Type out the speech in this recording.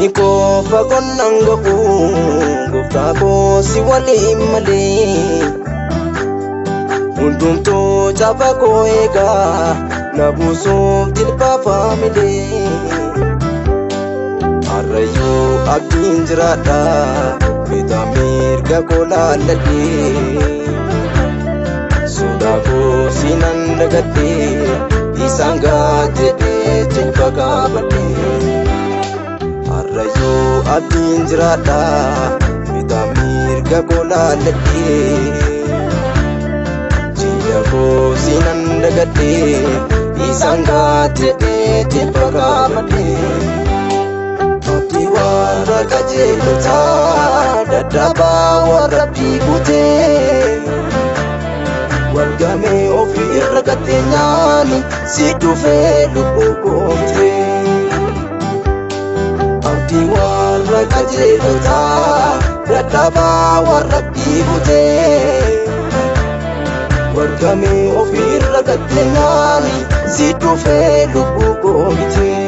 Dhumni koo fagoon nan ga'u, gooftaa koo si waliin malee. Hundumtuu caba koo eegaa, na buusuuf jilbaa faamilee. Harrayyuu abdiin jiraadha, bitaa mirga koo laalladhee. Sodaa koo sinan dagadhee, isaan gaad jedhee jilba qabadhee. Harrayyuu abdiin jiraadha, bitaa mirga koo laalladhee. Jilba koo sinan dagadhee, isaan gaad jedhee jilba qabadhee. Abdii warra qajeelotaa, dadhabaa warra abdii kutee. Walgamee ofii irra gatteenyaani si dhufee lubbuu kootee. Abdii warra qajeelotaa, dadhabaa warra abdii kutee. Walgamee ofii irra gatteenyaani si dhufee lubbuu kootee.